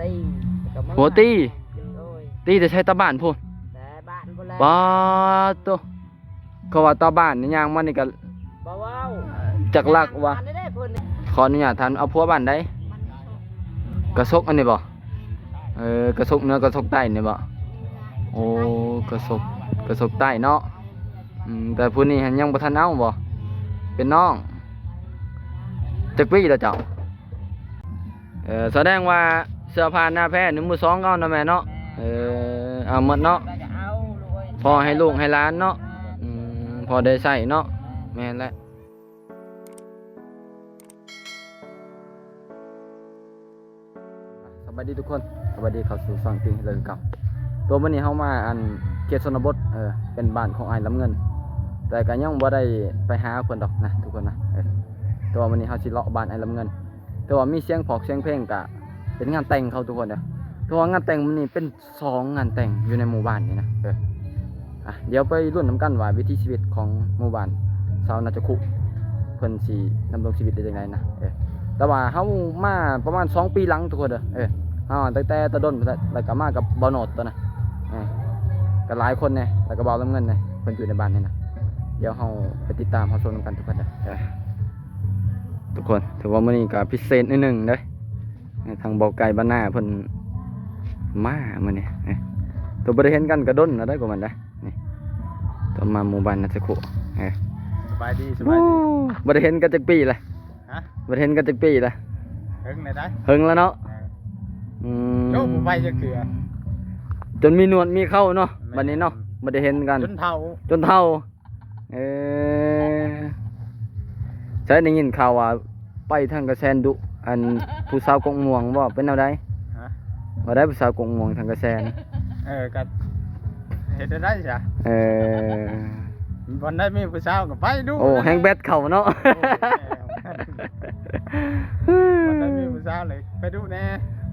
ຕີ ຫົວຕີ ໂດຍ ຕີແຕ່ໃສ ຕາບ້ານພຸ້ນ ແຕ່ບ້ານພຸ້ນແຫຼະ ປາດໂຕ ເຂົາວ່າຕາບ້ານນີ້ ຍ່າງມານີ້ກໍ ບໍ່ເວົ້າ ຈັກລັກວ່າ ອັນນີ້ເດ້ເພິ່ນ ຂໍອະນຸຍາດຖາມ ເອົາຜົວບ້ານໃດ? ກະສົກອັນນີ້ບໍ່? ເອີ ກະສົກເໜືອ ກະສົກໃຕ້ນີ້ບໍ່? ໂອ້ ກະສົກ ກະສົກໃຕ້ເນາະ ອືມ ແຕ່ຜູ້ນີ້ຫັ້ນຍັງບໍ່ທັນເອົາບໍ່? ເປັນນ້ອງ ຈັກປີແລ້ວເຈົ້າ? ເອີ ສະແດງວ່າເສື້ອຜ້າໜ້າແພນີ້ມືສອງເອົາເນາະແມ່ເນາະ ເອີ ເອົາໝົດເນາະ ພໍໃຫ້ລູກໃຫ້ຫຼານເນາະ ອືມ ພໍໄດ້ໃຊ້ເນາະ ແມ່ນແຫຼະ ສະບາຍດີທຸກຄົນ ສະບາຍດີ ເຂົ້າສູ່ຊ່ອງຕິງເລີຍຄືເກົ່າ ຕົວມື້ນີ້ເຮົາມາອັນເຂດຊົນນະບົດ ເອີ ເປັນບ້ານຂອງອ້າຍລຳເງິນ ແຕ່ກໍຍັງບໍ່ໄດ້ໄປຫາເພິ່ນດອກນະທຸກຄົນນະ ເອີ ແຕ່ວ່າມື້ນີ້ເຮົາຊິເລາະບ້ານອ້າຍລຳເງິນ ແຕ່ວ່າມີສຽງພອກສຽງເພງ ກະເປັນງານແຕ່ງເຂົາທຸກຄົນເດີ ແຕ່ວ່າງານແຕ່ງມື້ນີ້ເປັນສອງງານແຕ່ງຢູ່ໃນໝູ່ບ້ານນີ້ນະ ເອີ ອ່ະ ດຽວໄປລຸ້ນນຳກັນວ່າວິຖີຊີວິດຂອງໝູ່ບ້ານຊາວນາຈະຄຸ ເພິ່ນຊິດຳລົງຊີວິດໄດ້ຈັ່ງໃດນະ ເອີ ແຕ່ວ່າເຮົາມາປະມານສອງປີຫຼັງທຸກຄົນເດີ ເອີ ເຮົາຕັ້ງແຕ່ຕະດົນພຸ້ນແຫຼະ ແລ້ວກໍມາກັບບ່າວໂນດຕົວນະ ເອີ ກໍຫຼາຍຄົນແດ່ ແລ້ວກໍບ່າວລຳເງິນແດ່ ເພິ່ນຢູ່ໃນບ້ານນີ້ນະ ດຽວເຮົາໄປຕິດຕາມຮັບຊົມນຳກັນທຸກຄົນເດີ ເອີ ທຸກຄົນ ຖືວ່າມື້ນີ້ກໍພິເສດໜ້ອຍໜຶ່ງເດ້ ທາງບ່າວໄກ່ບ້ານນາເພິ່ນມາມື້ນີ້ ເອີ ຕົວບໍ່ໄດ້ເຫັນກັນກໍດົນແລ້ວເດ້ ກວ່າມັນເດ້ ນີ້ ຕົວມາໝູ່ບ້ານນາຈະຄຸ ເອີ ສະບາຍດີ ສະບາຍດີ ບໍ່ໄດ້ເຫັນກັນຈັກປີລະ? ຮະ? ບໍ່ໄດ້ເຫັນກັນຈັກປີລະ? ເຫິງແລ້ວໄດ໋ ເຫິງແລ້ວເນາະ ເອີ ອືມ ໂຈະບໍ່ໄປຈັກເທື່ອ ຈົນມີໜວດມີເຂົ້າເນາະ ແມ່ນ ບັດນີ້ເນາະ ບໍ່ໄດ້ເຫັນກັນ ຈົນເຖົ້າ ຈົນເຖົ້າ ເອີ ໃສ ໄດ້ຍິນຂ່າວວ່າໄປທາງກະແສນດຸ ອັນ ຜູ້ສາວກົກມ່ວງບໍ່ ເປັນແນວໃດ? ຮະ? ວ່າໄດ້ຜູ້ສາວກົກມ່ວງທາງກະແສນ ເອີ ກໍເຮັດໄດ້ຊະ ເອີ ບ່ອນໃດມີຜູ້ສາວກໍໄປດຸ ໂອ້ ແຮງແບັດເຂົ້າເນາະ ໂອ້ ບ່ອນໃດມີຜູ້ສາວເລີຍໄປດຸແດ່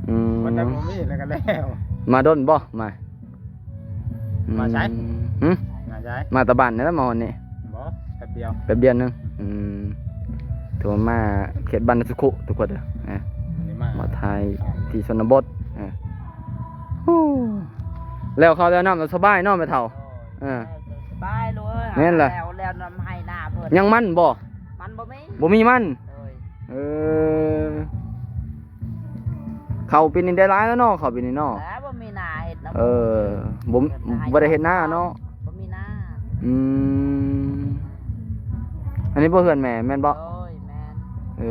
ອືມ ບ່ອນໃດບໍ່ມີແລ້ວກໍແລ້ວ ມາດົນບໍ່ ມາ? ມາໃສ? ຫຶ? ມາໃສ? ມາແຕ່ບ້ານນີ້ລະ ມາຮອດນີ້ ບໍ່ ແປັບດຽວ ແປັບດຽວໜຶ່ງ ອືມ ຖືວ່າມາເຂດບ້ານນາຈະຄຸທຸກຄົນເດີ ອ່າ ມາຖ່າຍທີ່ຊົນນະບົດ ອ່າ ແລ້ວເຂົ້າແລ້ວນ້ຳ ສະບາຍເນາະແມ່ເຖົ້າ ເອີ ສະບາຍລູກເອີຍ ແມ່ນລະ ແລ້ວ ແລ້ວນຳໄຮ່ນາເພິ່ນ ຍັງມັນບໍ່? ມັນບໍ່ມີ ບໍ່ມີມັນ ໂດຍ ເອີ ເຂົ້າປີນີ້ໄດ້ຫຼາຍແລ້ວເນາະ ເຂົ້າປີນີ້ເນາະ ແລ້ວບໍ່ມີນາເຮັດນຳ ເອີ ບໍ່ ບໍ່ໄດ້ເຮັດນາເນາະ ບໍ່ມີນາ ອືມ ອັນນີ້ບໍ່ເຮືອນແມ່ແມ່ນບໍ່? ໂດຍ ແມ່ນ ເອີ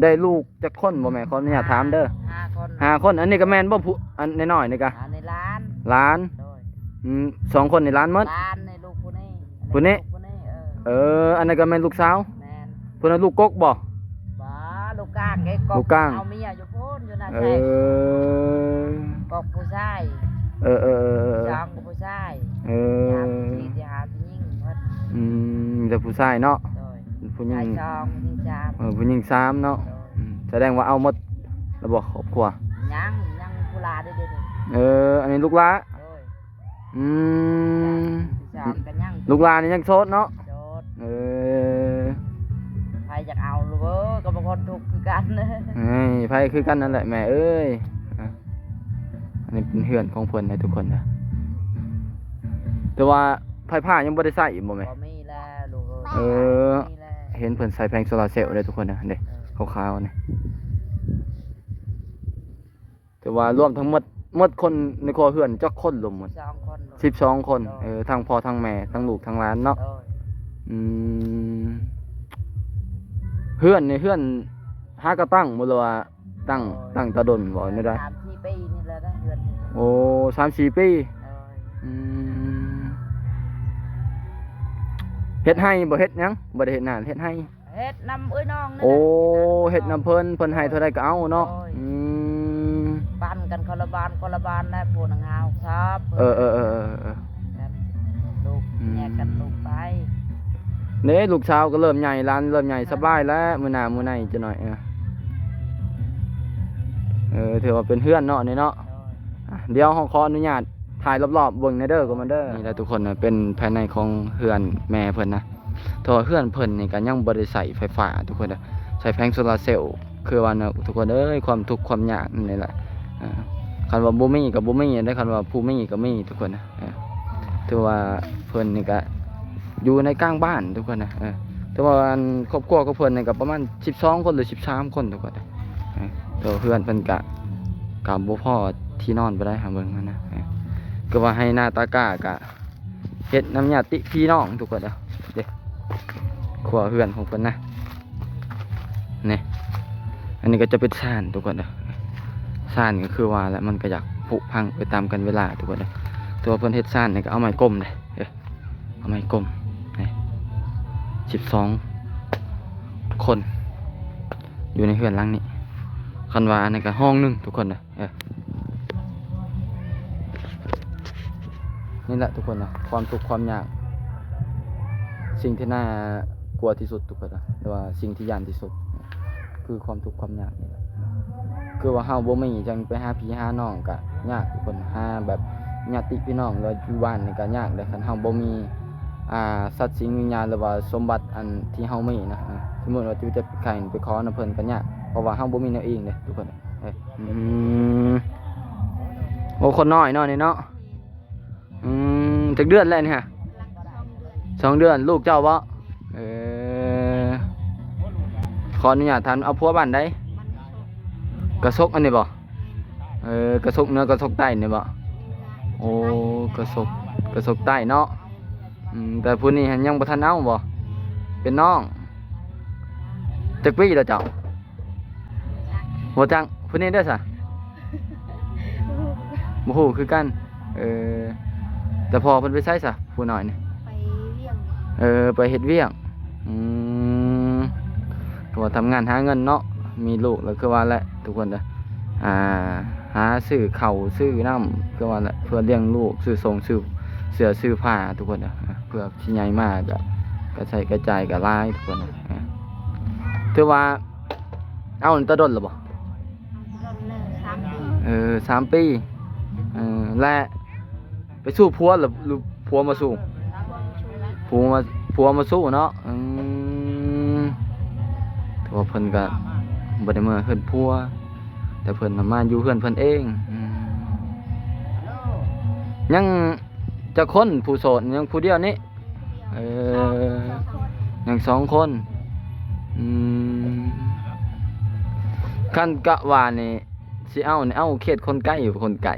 ໄດ້ລູກຈັກຄົນບໍ່ແມ່? ຂໍອະນຸຍາດຖາມເດີ ຫ້າຄົນ ຫ້າຄົນ ອັນນີ້ກໍແມ່ນບໍ່ ຜູ້ ອັນນ້ອຍໆນີ້ກະ ອັນນີ້ຫຼານ ຫຼານ ໂດຍ ອືມ ສອງຄົນນີ້ຫຼານໝົດ ຫຼານນີ້ລູກຜູ້ນີ້ ຜູ້ນີ້ ເອີ ເອີ ອັນນັ້ນກໍແມ່ນລູກສາວ ແມ່ນ ຜູ້ນັ້ນລູກກົກບໍ່? ບໍ່ ລູກກາງເດ້ ກົກ ລູກກາງ ເອົາເມຍຢູ່ພຸ້ນ ຢູ່ນາແຊງ ເອີ ກົກຜູ້ຊາຍ ເອີ ເອີ ເອີ ສອງກໍຜູ້ຊາຍ ເອີ ສາມ ສີ່ ຫ້າ ຜູ້ຍິງໝົດ ອືມ ມີແຕ່ຜູ້ຊາຍເນາະ ໂດຍ ຜູ້ຍິງ ຊາຍສອງ ຜູ້ຍິງສາມ ເອີ ຜູ້ຍິງສາມເນາະ ໂດຍ ອືມ ສະແດງວ່າເອົາໝົດລະບໍ່ຄອບຄົວ? ຍັງ ຍັງຜູ້ຫຼ້າເດ້ ເອີ ອັນນີ້ລູກຫຼ້າ ໂດຍ ອືມ ລູກຫຼ້ານີ້ຍັງໂສດເນາະ? ໂສດ ເອີ ໃຜຢາກເອົາລູກເອີຍ ກໍບາງຄົນທຸກຄືກັນ ເອີຍ ໃຜຄືກັນນັ້ນແຫຼະແມ່ເອີຍ ອ່ະ ອັນນີ້ເປັນເຮືອນຂອງເພິ່ນເດ້ທຸກຄົນເດີ ແຕ່ວ່າໄຟຟ້າຍັງບໍ່ໄດ້ໃຊ້ບໍ່ແມ່? ບໍ່ມີແລ້ວລູກເອີຍ ເອີ ບໍ່ມີແລ້ວ ເຫັນເພິ່ນໃສ່ແຜງໂຊລາເຊວເດ້ທຸກຄົນເດີ ເດ້ ເອີ ຂາວໆນີ້ ຖືວ່າລວມທັງໝົດ ໝົດຄົນໃນຄົວເຮືອນຈັກຄົນລວມໝົດ? ສິບສອງຄົນ ສິບສອງຄົນ ໂດຍ ເອີ ທັງພໍ່ທັງແມ່ ທັງລູກທັງຫຼານເນາະ ໂດຍ ອືມ ເຮືອນນີ້ເຮືອນຫາກະຕັ້ງບໍ່ ຫຼືວ່າຕັ້ງ ໂດຍ ຕັ້ງແຕ່ດົນບໍ່ ແນວໃດ? ສາມສີ່ປີນີ້ແຫຼະ ຕັ້ງເຮືອນນີ້ ໂອ້ ສາມສີ່ປີ ໂດຍ ອືມ ເຮັດໄຮ່ບໍ່ ເຮັດຫຍັງ ບໍ່ໄດ້ເຮັດນາ ເຮັດໄຮ່? ເຮັດນຳເອື້ອຍນ້ອງນີ້ແຫຼະ ໂອ້ ເຮັດນຳເພິ່ນ ເພິ່ນໃຫ້ເທົ່າໃດກໍເອົາເນາະ ໂດຍ ອືມ ປັນກັນຄົນລະບ້ານ ຄົນລະບ້ານແຫຼະ ຜູ້ໜຶ່ງຫ້າຫົກຊອບ ເອີ ເອີ ເອີ ເອີ ກັນ ລູກ ອືມ ແຍກກັນລູກໄປ ເດ້ ລູກສາວກໍເລີ່ມໃຫຍ່ ຫຼານເລີ່ມໃຫຍ່ ສະບາຍແລ້ວ ມື້ໜ້າມື້ໃນຈັກໜ້ອຍ ເອີ ເອີ ຖືວ່າເປັນເຮືອນເນາະ ນີ້ເນາະ ໂດຍ ອ່ະ ດຽວເຮົາຂໍອະນຸຍາດ ຖ່າຍລອບໆເບິ່ງແດ່ເດີ ຄອມເມັນເດີ ນີ້ແຫຼະທຸກຄົນ ເປັນພາຍໃນຂອງເຮືອນແມ່ເພິ່ນນະ ເພາະວ່າເຮືອນເພິ່ນນີ້ກໍຍັງບໍ່ໄດ້ໃຊ້ໄຟຟ້າທຸກຄົນເດີ ໃຊ້ແຜງໂຊລາເຊວ ຄືວ່ານະ ທຸກຄົນເອີຍ ຄວາມທຸກຄວາມຍາກນີ້ແຫຼະ ຄັນວ່າບໍ່ມີກໍບໍ່ມີເດ້ ຄັນວ່າຜູ້ມີກໍມີທຸກຄົນນະ. ເອີ ຖືວ່າເພິ່ນນີ້ກໍຢູ່ໃນກາງບ້ານທຸກຄົນນະ. ເອີ ຖືວ່າອັນຄອບຄົວຂອງເພິ່ນນີ້ກໍປະມານສິບສອງຄົນ ຫຼື ສິບສາມຄົນທຸກຄົນນະ. ເອີ ແຕ່ວ່າເຮືອນເພິ່ນກະ ກະບໍ່ພໍທີ່ນອນປານໃດ ຫາເບິ່ງຫັ້ນນະ. ເອີ ຄືວ່າໄຮ່ນາຕາກ້າກະ ເຮັດນຳຍາດຕິພີ່ນ້ອງທຸກຄົນເດີ. ເດ້ ຄົວເຮືອນຂອງເພິ່ນນະ ນີ້ ອັນນີ້ກໍຈະເປັນຊານທຸກຄົນເດີ. ຊານກໍຄືວ່າແຫຼະ ມັນກໍຢາກຜຸພັງໄປຕາມການເວລາທຸກຄົນເດີ. ແຕ່ວ່າເພິ່ນເຮັດຊານນີ້ກໍເອົາໄມ້ກົມເດ້ ເອີ ເອົາໄມ້ກົມ ນີ້ ສິບສອງຄົນ ຢູ່ໃນເຮືອນຫຼັງນີ້. ຄັນວ່າອັນນີ້ກໍຫ້ອງໜຶ່ງທຸກຄົນເດີ. ເອີ ນີ້ແຫຼະທຸກຄົນນະ ຄວາມທຸກຄວາມຍາກ ສິ່ງທີ່ໜ້າກົວທີ່ສຸດທຸກຄົນນະ ຫຼືວ່າສິ່ງທີ່ຢ້ານທີ່ສຸດ ຄືຄວາມທຸກຄວາມຍາກນີ້ແຫຼະ. ຄືວ່າເຮົາບໍ່ມີຈັ່ງໄປຫາພີ່ຫານ້ອງກໍຍາກທຸກຄົນ ຫາແບບຍາດຕິພີ່ນ້ອງ ຫຼືວ່າຢູ່ບ້ານນີ້ກໍຍາກເດ້ ຄັນເຮົາບໍ່ມີ ອ່າ ສັດສິ່ງວິນຍານ ຫຼືວ່າສົມບັດອັນທີ່ເຮົາມີນະ. ສົມມຸດວ່າຈະໄປເຈັບໄຂ້ໄປຂໍນຳເພິ່ນກໍຍາກ ເພາະວ່າເຮົາບໍ່ມີແນວອີງເດ້ທຸກຄົນ. ເອີ ອືມ ໂອ້ ຄົນນ້ອຍເນາະນີ້ເນາະ. ອືມ ຈັກເດືອນແລ້ວນີ້ຮະ? ສອງເດືອນ. ລູກເຈົ້າບໍ່? ເອີ ຂໍອະນຸຍາດຖາມ ເອົາຜົວບ້ານໃດ? ກະສົກອັນນີ້ບໍ່? ເອີ ກະສົກເໜືອ ກະສົກໃຕ້ນີ້ບໍ່? ໂອ້ ກະສົກ ກະສົກໃຕ້ເນາະ. ອືມ ແຕ່ຜູ້ນີ້ຫັ້ນຍັງບໍ່ທັນເອົາບໍ່? ເປັນນ້ອງ. ຈັກປີແລ້ວເຈົ້າ? ບໍ່ຈັກ. ຜູ້ນີ້ເດ້ຊະ? ບໍ່ຮູ້ຄືກັນ. ເອີ ແຕ່ພໍ່ເພິ່ນໄປໃສຊະ ຜູ້ນ້ອຍນີ້? ໄປວຽກ. ເອີ ໄປເຮັດວຽກ. ອືມ ກໍວ່າທຳງານຫາເງິນເນາະ ມີລູກແລ້ວ ຄືວ່າແຫຼະທຸກຄົນເດີ ອ່າ ຫາຊື້ເຂົ້າຊື້ນ້ຳ ຄືວ່າແຫຼະ ເພື່ອລ້ຽງລູກ ຊື້ສົ່ງ ຊື້ເສື້ອ ຊື້ຜ້າທຸກຄົນເດີ ເພື່ອຊິໃຫຍ່ມາກໍ ກະໃຊ້ກະຈ່າຍກໍຫຼາຍທຸກຄົນເດີ. ຖືວ່າ ເອົາແຕ່ດົນແລ້ວບໍ່? ເອີ ສາມປີ. ເອີ ແລະ ໄປສູ່ຜົວ ຫຼື ຜົວມາສູ່? ຜົວມາສູ່ເນາະ. ອືມ ຖືວ່າເພິ່ນກະບໍ່ໄດ້ເມືອເຮືອນຜົວ ແຕ່ເພິ່ນນະມາຢູ່ເຮືອນເພິ່ນເອງ. ອືມ ຍັງຈັກຄົນຜູ້ໂສດ? ຍັງຜູ້ດຽວນີ້. ເອີ ຍັງສອງຄົນ. ອືມ ຄັນກະວ່ານີ້ຊິເອົານີ້ ເອົາເຂດຄົນໃກ້ ຄົນໄກ?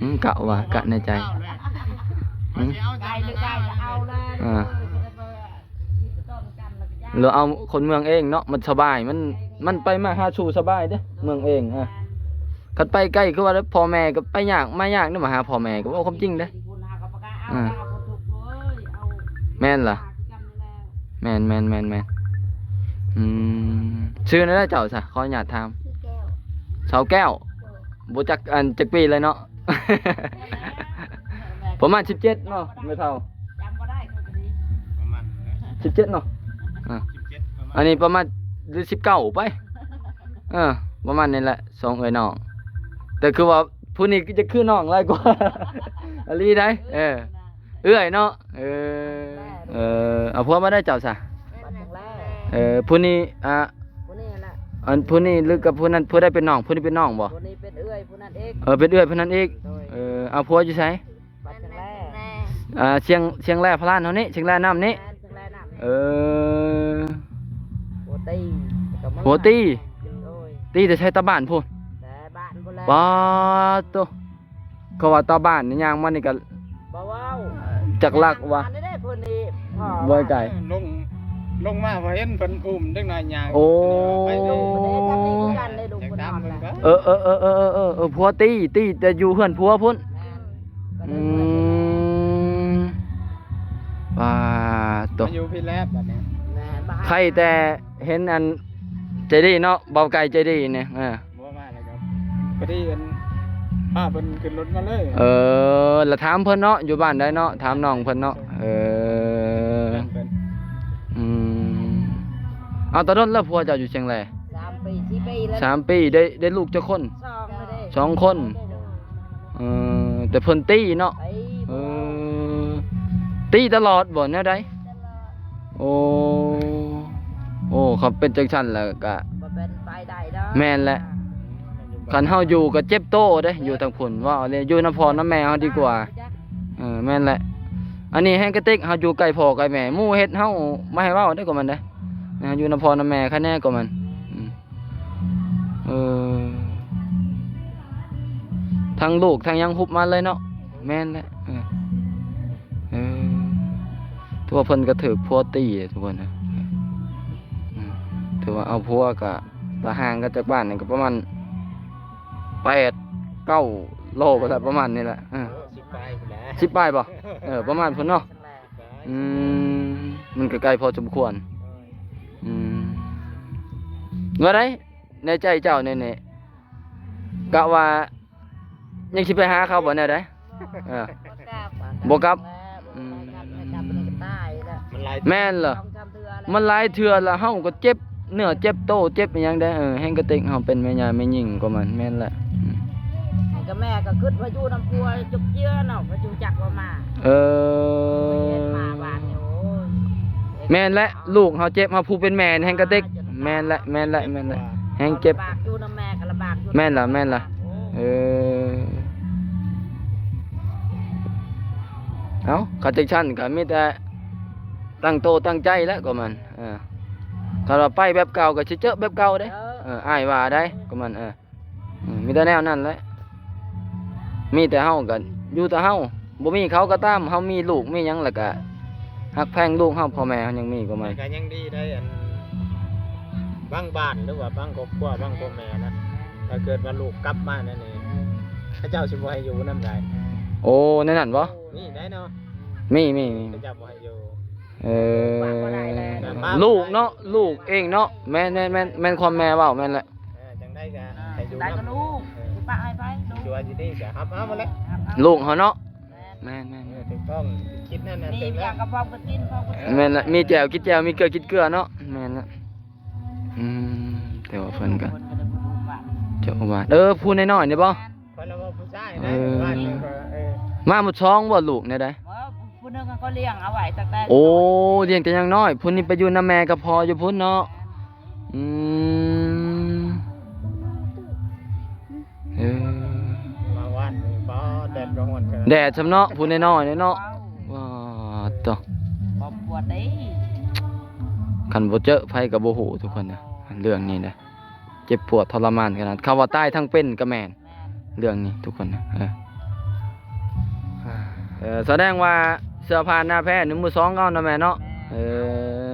ຫື ກະວ່າ ກະໃນໃຈ. ຫື ໄກຫຼືໄກກໍເອົາແລ້ວ. ອ່າ ຫຼືເອົາຄົນເມືອງເອງເນາະ ມັນສະບາຍ ມັນ ມັນໄປມາຫາສູ່ສະບາຍເດ້ ເມືອງເອງ. ອ່າ ຄັນໄປໄກຄືວ່າ ພໍ່ແມ່ກໍໄປຍາກມາຍາກເດ້ ມາຫາພໍ່ແມ່ ກໍເວົ້າຄວາມຈິງເດ້. ເອີ ແມ່ນລະ ແມ່ນໆໆ. ອືມ ຊື່ແນວໃດເຈົ້າຊະ? ຂໍອະນຸຍາດຖາມ. ຊື່ແກ້ວ. ສາວແກ້ວ. ບໍ່ຈັກອັນຈັກປີເລີຍເນາະ. ປະມານສິບເຈັດເນາະ ແມ່ເຖົ້າ? ຈຳບໍ່ໄດ້ຄືກັນດີ. ປະມານນັ້ນແຫຼະ ສິບເຈັດເນາະ. ອ່າ ສິບເຈັດປະມານ ອັນນີ້ປະມານ ຫຼື ສິບເກົ້າໄປ. ເອີ ປະມານນີ້ແຫຼະ ສອງເອື້ອຍນ້ອງ. ແຕ່ຄືວ່າຜູ້ນີ້ຈະຄືນ້ອງຫຼາຍກວ່າ ອີ່ຫຼີໃດ໋. ເອີ ເອື້ອຍເນາະ. ເອີ ເອີ ເອົາຜົວມາໄດ້ເຈົ້າຊະ? ເອີ ຜູ້ນີ້ ອ່າ ຜູ້ນີ້ແຫຼະ. ອັນຜູ້ນີ້ຫຼືກັບຜູ້ນັ້ນ ຜູ້ໃດເປັນນ້ອງ? ຜູ້ນີ້ເປັນນ້ອງບໍ່? ຜູ້ນີ້ເປັນເອື້ອຍຜູ້ນັ້ນອີກ. ເອີ ເປັນເອື້ອຍຜູ້ນັ້ນອີກ. ໂດຍ. ເອີ ເອົາຜົວຢູ່ໃສ? ວັດແຂງແລ. ອ່າ ຊຽງ ຊຽງແລພະລານເຮົານີ້ ຊຽງແລນ້ຳນີ້. ແມ່ນ ຊຽງແລນ້ຳນີ້. ເອີ ຜົວຕີ ຜົວຕີ. ໂດຍ. ຕີແຕ່ໃສ? ຕາບ້ານພຸ້ນ. ແຕ່ບ້ານພຸ້ນແຫຼະ. ປາດໂຕ ເຂົາວ່າຕາບ້ານນີ້ຍ່າງມານີ້ກໍ ບໍ່ເວົ້າ ຈັກລັກວ່າ ອັນນີ້ເດ້ເພິ່ນນີ້ ບໍ່ໄກ ລົງ ລົງມາພໍເຫັນເພິ່ນອຸ້ມເດັກນ້ອຍຍ່າງ. ໂອ້ ໄປເດ້ ທາງນີ້ຄືກັນເດ້ ລູກເພິ່ນນອນແຫຼະ. ເອີ ເອີ ຜົວຕີ ຕີແຕ່ຢູ່ເຮືອນຜົວພຸ້ນ. ແມ່ນ. ອືມ ປາດໂຕ ມາຢູ່ພີ້ແລ້ວບັດນີ້. ແມ່ນ. ໃຄແຕ່ເຫັນອັນໃຈດີເນາະ ເບົາໄກ່ໃຈດີນີ້. ເອີ ບໍ່ມາແລ້ວກໍພໍດີອັນ ພາເພິ່ນຂຶ້ນລົດມາເລີຍ. ເອີ ລະຖາມເພິ່ນເນາະ ຢູ່ບ້ານໃດເນາະ ຖາມນ້ອງເພິ່ນເນາະ. ເອີ ອືມ ເອົາ ແຕ່ດົນແລ້ວຜົວເຈົ້າຢູ່ຊຽງແລ? ສາມປີ ສີ່ປີແລ້ວ. ສາມປີ. ໄດ້ ໄດ້ລູກຈັກຄົນ? ສອງແລ້ວເດ້. ສອງຄົນ. ເອີ ແຕ່ເພິ່ນຕີເນາະ. ເອີ ຕີຕະຫຼອດບໍ່ ແນວໃດ? ໂອ້ ໂອ້ ຄັນເປັນຈັ່ງຊັ້ນແລ້ວກະ ບໍ່ເປັນໄປໄດ້ດອກ. ແມ່ນແຫຼະ. ຄັນເຮົາຢູ່ກໍເຈັບໂຕເດ້ ຢູ່ທາງພຸ້ນ ເວົ້າເລີຍ ຢູ່ນຳພໍ່ນຳແມ່ເຮົາດີກວ່າ. ເອີ ແມ່ນແຫຼະ ອັນນີ້ແຮງກະຕິກ ເຮົາຢູ່ໃກ້ພໍ່ໃກ້ແມ່ ໝູ່ເຮັດເຮົາ ບໍ່ໃຫ້ເວົ້າເດ້ ກວ່າມັນເດ້ ເຮົາຢູ່ນຳພໍ່ນຳແມ່ໃຄແນ່ ກວ່າມັນ. ອືມ ເອີ ທັງລູກທັງຫຍັງຮຸບມາເລີຍເນາະ. ແມ່ນແຫຼະ ເອີ ເອີ ຖືວ່າເພິ່ນກໍຖືກຜົວຕີທຸກຄົນນະ. ອືມ ຖືວ່າເອົາຜົວກໍ ລະຫ່າງກັນຈາກບ້ານນີ້ກໍປະມານແປດເກົ້າໂລໄປລະ ປະມານນີ້ແຫຼະ. ເອີ ສິບປາຍພຸ້ນແຫຼະ ສິບປາຍບໍ່? ເອີ ປະມານພຸ້ນເນາະ. ອືມ ມັນກໍໄກພໍສົມຄວນ. ອືມ ວ່າໃດ ໃນໃຈເຈົ້າແນ່ໆ ກະວ່າຍັງຊິໄປຫາເຂົາບໍ່ແນວໃດ? ເອີ ບໍ່ກັບ. ອືມ ມັນຫຼາຍ ແມ່ນລະ ສອງສາມເທື່ອແລ້ວ ມັນຫຼາຍເທື່ອລະ ເຮົາກໍເຈັບເນື້ອເຈັບໂຕ ເຈັບອີ່ຫຍັງໄດ໋. ເອີ ແຮງກະຕິກເຮົາເປັນແມ່ຍ່າແມ່ຍິງກວ່າມັນ. ແມ່ນແຫຼະ ອືມ ກໍແມ່ກໍຄິດວ່າຢູ່ນຳຜົວຈົບເຈືອເນາະ ວ່າຢູ່ຈັກວ່າມາ. ເອີ ເຫັນມາບ້ານນີ້ ໂອ້ຍ ແມ່ນແຫຼະ ລູກເຮົາເຈັບ ເຮົາຜູ້ເປັນແມ່ນີ້ແຮງກະຕິກ. ແມ່ນແຫຼະ ແມ່ນແຫຼະ ແມ່ນແຫຼະ ແຮງເຈັບ ລຳບາກຢູ່ນຳແມ່ກໍລຳບາກຢູ່ ແມ່ນລະ ແມ່ນລະ. ເອີ ເອົ້າ ຄັນຈັ່ງຊັ້ນກໍມີແຕ່ຕັ້ງໂຕຕັ້ງໃຈແຫຼະ ກໍມັນ. ເອີ ຄັນວ່າໄປແບບເກົ່າກໍຊິເຈີແບບເກົ່າເດ້. ເອີ ເອີ ອ້າຍວ່າໄດ໋ ກໍມັນ. ເອີ ອືມ ມີແຕ່ແນວນັ້ນແຫຼະ ມີແຕ່ເຮົາກໍຢູ່ແຕ່ເຮົາ ບໍ່ມີເຂົາກໍຕາມ ເຮົາມີລູກມີຫຍັງ ແລ້ວກໍຮັກແພງລູກເຮົາ ພໍ່ແມ່ເຮົາຍັງມີກວ່າມັນ. ແຕ່ກໍຍັງດີໄດ໋ ອັນ ບາງບ້ານ ຫຼືວ່າບາງຄອບຄົວ ບາງພໍ່ແມ່ນະ ຖ້າເກີດວ່າລູກກັບມາແນວນີ້ ເຂົາເຈົ້າຊິບໍ່ໃຫ້ຢູ່ນຳໃດ. ໂອ້ ແນວນັ້ນບໍ່? ມີໄດ໋ເນາະ ມີ ມີ ມີ ເຂົາເຈົ້າບໍ່ໃຫ້ຢູ່. ເອີ ລູກເນາະ ລູກເອງເນາະ. ແມ່ນ ແມ່ນ ແມ່ນ ແມ່ນຄວາມແມ່ເວົ້າ ແມ່ນແຫຼະ. ເອີ ຈັ່ງໃດກໍໃຫ້ຢູ່ນຳ ກໍລູກ ເອີ ຊິປະໃຫ້ໃຜ ລູກ ຊິວ່າຊິດີກໍຮັບເອົາໝົດແຫຼະ ຮັບເອົາ ລູກເຮົາເນາະ. ແມ່ນ ແມ່ນ ແມ່ນ ຖືກຕ້ອງ ຄິດນັ້ນນະ ມີຫຍັງກໍພ້ອມກັນກິນ ພ້ອມກັນ ແມ່ນລະ ມີແຈ່ວກິນແຈ່ວ ມີເກືອກິນເກືອເນາະ. ແມ່ນລະ ອືມ ແຕ່ວ່າເພິ່ນກໍ ເພິ່ນກໍໄດ້ບຸນອຸບາດ ເຈົ້າອາວາດ ເອີ ຜູ້ນ້ອຍໆນີ້ບໍ່? ແມ່ນ ຂ້ອຍລະວ່າຜູ້ຊາຍ ເອີ ນະ ບ້ານນີ້ກໍ ເອີ ມາໝົດສອງບໍ່ ລູກແນວໃດ? ບໍ່ ຜູ້ໜຶ່ງກໍລ້ຽງເອົາໄວ້ຕັ້ງແຕ່ ໂອ້ ລ້ຽງແຕ່ຍັງນ້ອຍ ຜູ້ນີ້ໄປຢູ່ນຳແມ່ກັບພໍ່ຢູ່ພຸ້ນເນາະ. ອືມ ເອີ ມາວັນນີ້ ບໍ່ ແດດກໍຮ້ອນຂະໜາດ ແດດຊ່ຳເນາະ ຜູ້ນ້ອຍໆເນາະ. ວ້າ ໂຕ ຄອບຄົວເດ້ ຄັນບໍ່ເຈີໃຜກໍບໍ່ຮູ້ທຸກຄົນນະ ເລື່ອງນີ້ນະ ເຈັບປວດທໍລະມານຂະໜາດ ຄຳວ່າຕາຍທັງເປັນກໍແມ່ນ ແມ່ນ ເລື່ອງນີ້ທຸກຄົນນະ. ເອີ ເອີ ສະແດງວ່າເສື້ອຜ້າໜ້າແພນີ້ມືສອງເອົາເນາະແມ່ເນາະ. ແມ່ນ ເອີ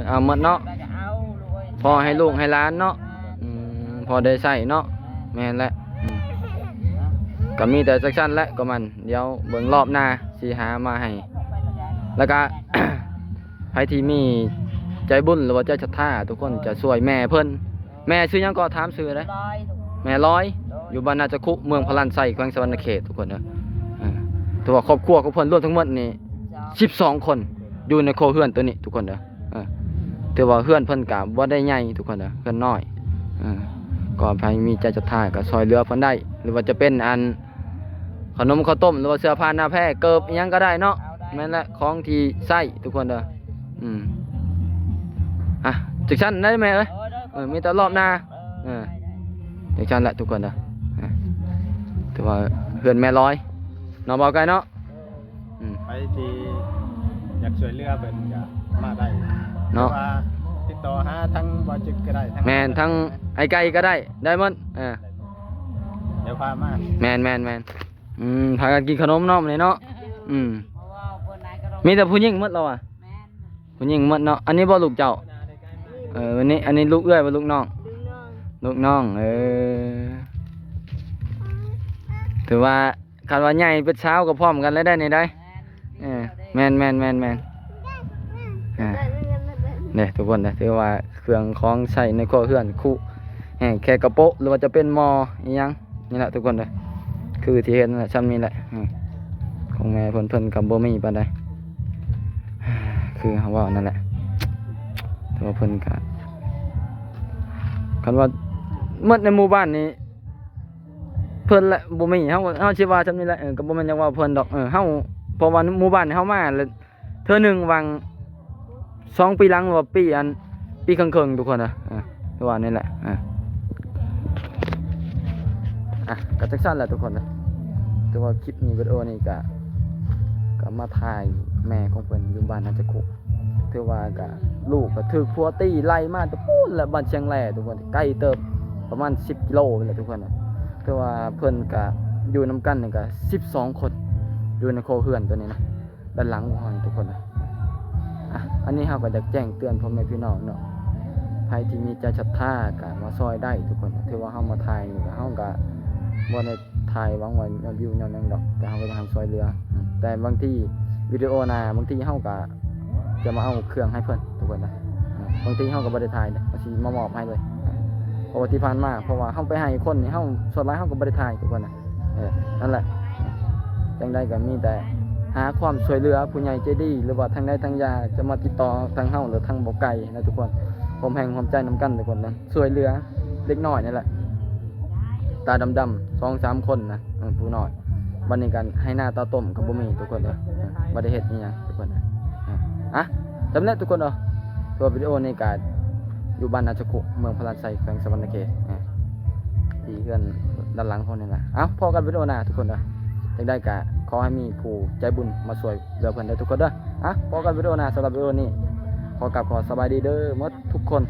ເອົາໝົດເນາະ ໄດ້ກໍເອົາລູກເອີຍ ພໍໃຫ້ລູກໃຫ້ຫຼານເນາະ. ແມ່ນ ອືມ ພໍໄດ້ໃຊ້ເນາະ. ແມ່ນ ແມ່ນແຫຼະ ອືມ ກໍມີແຕ່ຈັກຊັ້ນແຫຼະ ກໍມັນ ດຽວເບິ່ງລອບໜ້າຊິຫາມາໃຫ້ ແລ້ວກໍ ໃຜທີ່ມີໃຈບຸນ ຫຼືວ່າໃຈສັດທາ ທຸກຄົນຈະຊ່ວຍແມ່ເພິ່ນ. ແມ່ຊື່ຫຍັງກໍ? ຖາມຊື່ໄດ້ ແມ່ລອຍ ຢູ່ບ້ານນາຈະຄຸ ເມືອງພະລານໄຊ ແຂວງສະຫວັນນະເຂດ ທຸກຄົນເດີ. ເອີ ຖືວ່າຄອບຄົວຂອງເພິ່ນລວມທັງໝົດນີ້ສິບສອງຄົນ ຢູ່ໃນຄົວເຮືອນໂຕນີ້ ທຸກຄົນເດີ. ເອີ ຖືວ່າເຮືອນເພິ່ນກະບໍ່ໄດ້ໃຫຍ່ ທຸກຄົນເດີ ເຮືອນນ້ອຍ. ເອີ ກໍໃຜມີໃຈສັດທາກໍຊ່ອຍເຫຼືອເພິ່ນໄດ້ ຫຼືວ່າຈະເປັນອັນ ຂະໜົມເຂົ້າຕົ້ມ ຫຼືວ່າເສື້ອຜ້າໜ້າແພ ເກີບ ອີ່ຫຍັງກໍໄດ້ເນາະ. ແມ່ນແຫຼະ ຂອງທີ່ໃຊ້ ທຸກຄົນເດີ. ອືມ ອ່ະ ຈັ່ງຊັ້ນໄດ້ແມ່ເອີຍ. ເອີ ມີແຕ່ລອບໜ້າ. ເອີ ຈັ່ງຊັ້ນແຫຼະທຸກຄົນເດີ. ອ່ະ ຖືວ່າເຮືອນແມ່ລອຍເນາະ ບ່າວໄກ່ເນາະ. ອືມ ໃຜທີ່ຢາກຊ່ວຍເຫຼືອເພິ່ນກໍມາໄດ້ເນາະ ຫຼືວ່າຕິດຕໍ່ຫາທາງບ່າວຈຶກກໍໄດ້ ແມ່ນ ທາງອ້າຍໄກ່ກໍໄດ້ ໄດ້ໝົດ. ເອີ ດຽວພາມາ ແມ່ນໆໆ. ອືມ ພາກັນກິນຂະໜົມເນາະມື້ນີ້ເນາະ. ອືມ ມີແຕ່ຜູ້ຍິງໝົດແລ້ວຫວາ? ແມ່ນ ຜູ້ຍິງໝົດເນາະ. ອັນນີ້ບໍ່ລູກເຈົ້າ? ເອີ ອັນນີ້ ອັນນີ້ລູກເອື້ອຍບໍ່ ລູກນ້ອງ? ລູກນ້ອງ ເອີ ຖືວ່າຄັນວ່າໃຫຍ່ເປັນສາວກໍພ້ອມກັນແລ້ວໄດ໋ນີ້ໄດ໋. ແມ່ນ ເອີ ແມ່ນໆໆໆ. ອ່າ ເດ້ທຸກຄົນເດ້ ຖືວ່າເຄື່ອງຂອງໃຊ້ໃນຄົວເຮືອນ ຄຸ ແຫ້ງແຄ່ກະໂປະ ຫຼືວ່າຈະເປັນໝໍ້ອີ່ຫຍັງ ນີ້ແຫຼະທຸກຄົນເດີ ຄືທີ່ເຫັນແຫຼະ ຊ່ຳນີ້ແຫຼະ. ອືມ ຂອງແມ່ເພິ່ນ ເພິ່ນກໍບໍ່ມີປານໃດ ຄືເຮົາເວົ້ານັ້ນແຫຼະ. ແຕ່ວ່າເພິ່ນກໍ ຄັນວ່າໝົດໃນໝູ່ບ້ານນີ້ ເພິ່ນແຫຼະບໍ່ມີ ເຮົາ ເຮົາຊິວ່າຊ່ຳນີ້ແຫຼະ. ເອີ ກໍບໍ່ແມ່ນຢາກເວົ້າເພິ່ນດອກ ເອີ ເຮົາ ເພາະວ່າໝູ່ບ້ານເຮົາມາແລ້ວ ເທື່ອໜຶ່ງຫວ່າງສອງປີຫຼັງ ຫຼືວ່າປີ ອັນ ປີເຄິ່ງໆ ທຸກຄົນນະ. ອ່າ ຄືວ່ານີ້ແຫຼະ. ອ່າ อ่ะ ก็จั่งซั้นแหละทุกคนนะ ถือว่าคลิปนี้ วิดีโอนี้ก็ ก็มาถ่ายแม่ของเพิ่นอยู่บ้านนาจาคุ ถือว่าก็ ลูกก็ถืกผัวตีไล่มาแต่ปู้นแหละ บ้านเชียงแหล่ทุกคน ไกลเติบ ประมาณสิบกิโลนี่แหละทุกคนนะ ถือว่าเพิ่นก็อยู่นำกันนี่ก็สิบสองคน อยู่ในครัวเฮือนตัวนี้นะ ด้านหลังของเฮานี่ทุกคนนะ อ่ะ อันนี้เฮาก็อยากแจ้งเตือนพ่อแม่พี่น้องเนาะ ใผที่มีใจศรัทธาก็มาซอยได้ทุกคน ถือว่าเฮามาถ่ายนี่ก็ เฮาก็บ่ได้ถ่ายหวังว่ายอดวิวยอดหยังดอก แต่เฮาก็อยากให้ซอยเหลือ แต่บางทีวิดีโอหน้า บางทีเฮาก็จะมาเอาเครื่องให้เพิ่นทุกคนนะ บางทีเฮาก็บ่ได้ถ่ายเด้ ก็สิมามอบให้เลย เพราะว่าที่ผ่านมา เพราะว่าเฮาไปให้คนนี่ เฮา ส่วนหลายเฮาก็บ่ได้ถ่ายทุกคนนะ เออ นั่นแหละ จั่งใดก็มีแต่หาความช่วยเหลือผู้ใหญ่ใจดี หรือว่าทางใดทางยาจะมาติดต่อทางเฮา หรือทางบ่าวไก่นะทุกคน ร่วมแรงร่วมใจนำกันทุกคนนะ ช่วยเหลือเด็กน้อยนี่แหละ ตาดำๆ สองสามคนนะ เออ ผู้น้อย บัดนี้กันให้หน้าตาต้มก็บ่มีทุกคนเด้อ เออ บ่ได้เฮ็ดอีหยังทุกคนนะ เออ อ่ะ สำเร็จทุกคนเนาะ ตัววิดีโอนี้ก็อยู่บ้านนาจาคุ เมืองพลาดไซ แขวงสะหวันนะเขต เออ ที่เฮือนด้านหลังเฮานี่แหละ เอ้า พ้อกันวิดีโอหน้าทุกคนเด้อ จั่งใดก็ขอให้มีผู้ใจบุญมาช่วยเหลือเพิ่นเด้อทุกคนเด้อ อ่ะ พ้อกันวิดีโอหน้า สำหรับวิดีโอนี้ ขอกราบขอสบายดีเด้อหมดทุกคน